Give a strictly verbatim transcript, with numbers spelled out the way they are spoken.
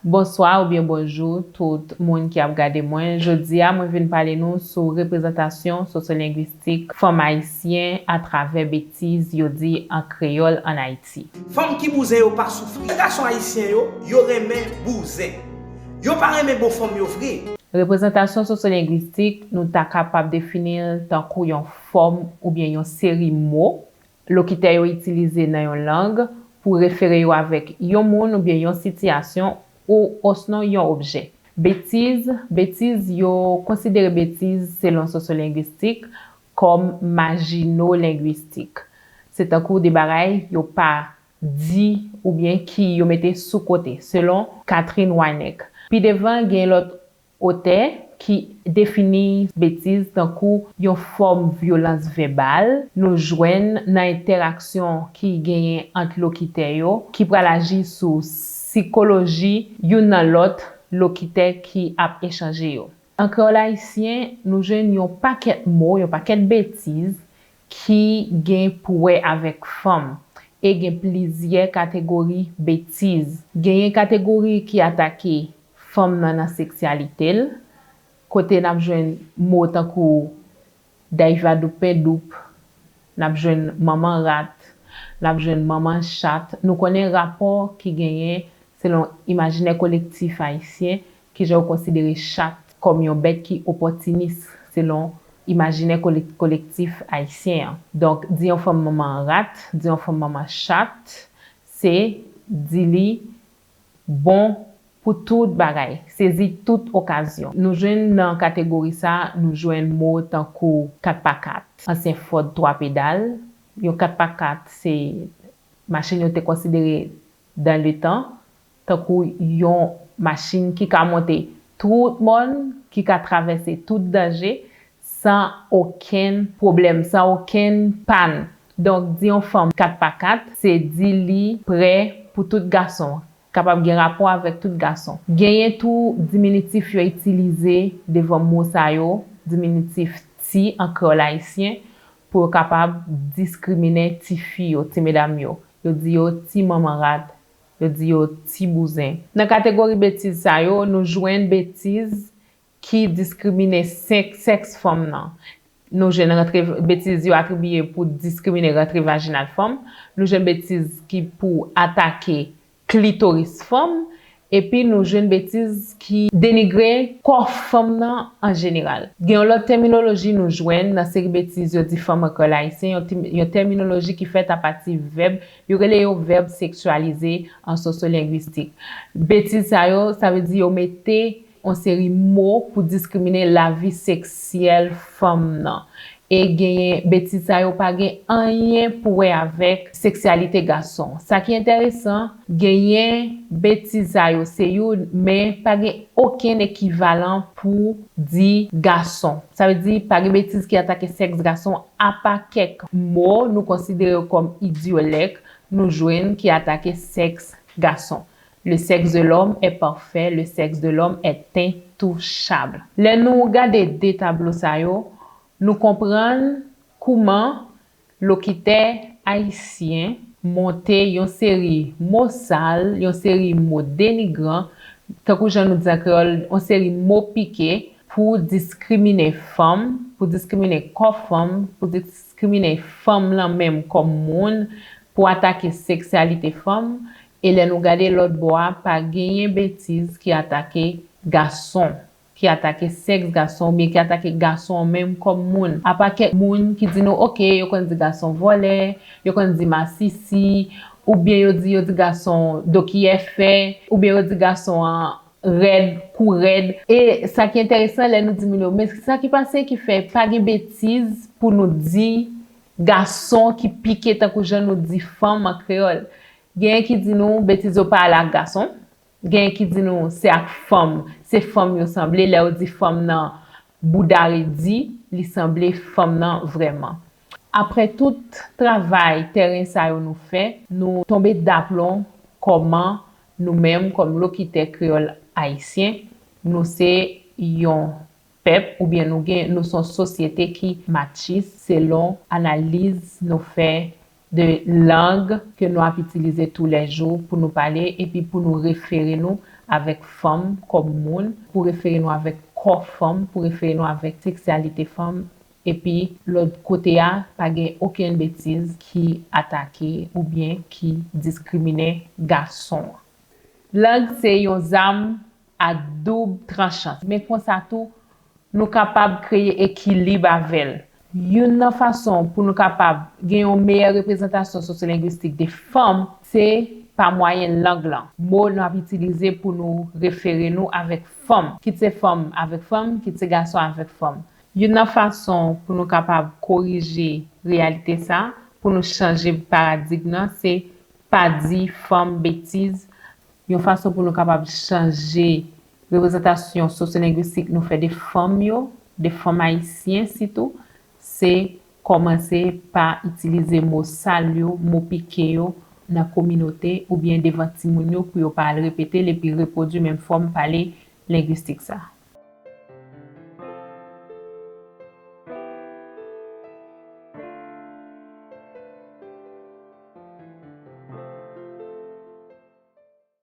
Bonswa oubyen bonjou tout moun ki ap gade mwen. Jodi a, mwen vin pale nou sou reprezantasyon sosyolengwistik fanm ayisyen atravè betiz yo di an kreyòl ann Ayiti. Fanm ki bouzen yo pa soufri. Gason ayisyen yo, yo renmen bouzen. Yo pa renmen bon fanm yo vre. Reprezantasyon sosyolengwistik, nou ta kapab defini l tankou yon fòm oubyen yon seri mo lokitè yo itilize nan yon lang pou refere yo avèk yon moun oubyen yon sitiyasyon ou osnon yon objè. Betiz, betiz, yo konsidere betiz selon sosyolengwistik kòm majinolengwistik. Se tankou de bagay yo pa di oubyen ki yo mete sou kote, selon Katherine Weineck. Pi devan, gen lòt otè ki defini betiz tankou yon fòm vyolans vèbal nou jwenn nan entèraksyon ki genyen ant lokitè yo, ki pral aji sou sikoloji youn nan lòt lokitè ki ap echanje yo. An kreyòl ayisyen, nou jwenn yon pakèt mo, yon pakèt betiz ki gen pou wè avèk fanm, e gen plizyè kategori betiz. Genyen kategori ki atake fanm nan nan seksyalite l, kote n ap jwenn mo tankou dayva doup pen doup, n ap jwenn manman rat, n ap jwenn manman chat. Nou konnen rapò ki genyen selon imajinè kolektif ayisyen, kijan yo konsidere chat kòm yon bèt ki opòtinis selon imajinè kole- kolektif ayisyen an. Donk, di yon fanm manman rat, di yon fanm manman chat, se di li bon pou tout bagay, sezi tout okazyon. Nou jwenn nan kategori sa, nou jwenn mo tankou kat pa kat, ansyen Ford twa pedal. Yon kat pa kat se machin yo te konsidere dan le tan tankou yon machin ki ka monte tout mòn, ki ka travèse tout danje san okenn pwoblèm, san okenn pàn. Donk, di yon fanm kat pa kat, se di li prè pou tout gason, kapab gen rapò avèk tout gason. Genyen tou diminitif yo itilize devan mo sa yo, diminitif ti an kreyòl ayisyen, pou yo kapab diskrimine tifi yo, ti medam yo. Yo di yo ti manman rat, yo di yo ti bouzen. Nan kategori betiz sa yo, nou jwenn betiz ki diskrimine sèks fanm nan. Nou jwenn rantre, betiz yo atribiye pou diskrimine rantre vajinal fanm, nou jwenn betiz ki pou atake klitoris fanm, epi nou jwenn betiz ki denigre kò fanm nan an jeneral. Gen yon lòt tèminoloji nou jwenn nan seri betiz yo di fanm an kreyòl ayisyen, yon, yon tèminoloji ki fèt apati vèb, yo rele yo vèb seksyalize an sosyolengwistik. Betiz sa yo, sa vle di yo mete yon seri mo pou diskrimine lavi seksyèl fanm nan. E genyen betiz sa yo pa gen anyen pou wè avèk seksyalite gason. Sa ki enteresan, genyen betiz sa yo se youn, men pa gen okenn ekivalan pou di gason. Sa vle di, pa gen betiz ki atake sèks gason, apa kèk mo nou konsidere yo kòm idyolèk nou jwenn ki atake sèks gason. Le sexe de l'homme est parfait, le sexe de l'homme est intouchable. Lè nou gade de tablo sa yo, nou konprann kouman lokitè ayisyen monte yon seri mo sal, yon seri mo denigran, tankou jan nou di an kreyòl, yon seri mo pike pou diskrimine fanm, pou diskrimine kò fanm, pou diskrimine fanm lan menm kòm moun, pou atake seksyalite fanm. E lè nou gade lòt bò a, pa genyen betiz ki atake gason, ki atake sèks gason oubyen ki atake gason an menm kòm moun. Apa kèk moun ki di nou, oke, yo konn di gason vòlè, yo konn di masisi, oubyen yo di, yo di gason dokiyèfè, oubyen yo di gason an rèd, kou rèd. E sa ki enteresan, lè nou di moun yo, men sa ki pase ki fè pa gen betiz pou nou di gason ki pike tankou jan nou di fanm an kreyòl. Genyen ki di nou betiz yo pa ale ak gason. Genyen ki di nou se ak fanm, se fanm yo sanble. Lè yo di fanm nan bouda redi, li sanble fanm nan vrèman. Apre tout travay tèren sa yo nou fè, nou tonbe daplon kòman nou menm, kòm lokitè kreyòl ayisyen, nou se yon pèp oubyen nou gen, nou se yon sosyete ki matchis selon analiz nou fè de lang ke nou ap itilize toulèjou pou nou pale epi pou nou refere nou avèk fanm kòm moun, pou refere nou avèk kò fanm, pou refere nou avèk seksyalite fanm, epi lòt kote a, pa gen okenn betiz ki atake oubyen ki diskrimine gason an. Lang se yon zam a doub tranchan. Men konsa tou, nou kapab kreye ekilib avè l. Youn nan fason pou nou kapab gen yon meyè reprezantasyon sosyolenguistik de fanm, se pa mwayen lang lan. Mo n ap itilize pou nou refere nou avèk fanm, kit se fanm avèk fanm, kit se gason avèk fanm. Youn nan fason pou nou kapab korije reyalite sa, pou nou chanje paradigm nan, se pa di fanm betiz. Yon fason pou nou kapab chanje reprezantasyon sosyolenguistik nou fè de fanm yo, de fanm ayisyen sitou, se kòmanse pa itilize mo sal yo, mo pike yo nan kominote oubyen devan timoun yo pou yo pa al repete l epi repwodui menm fòm pale lenguistik sa.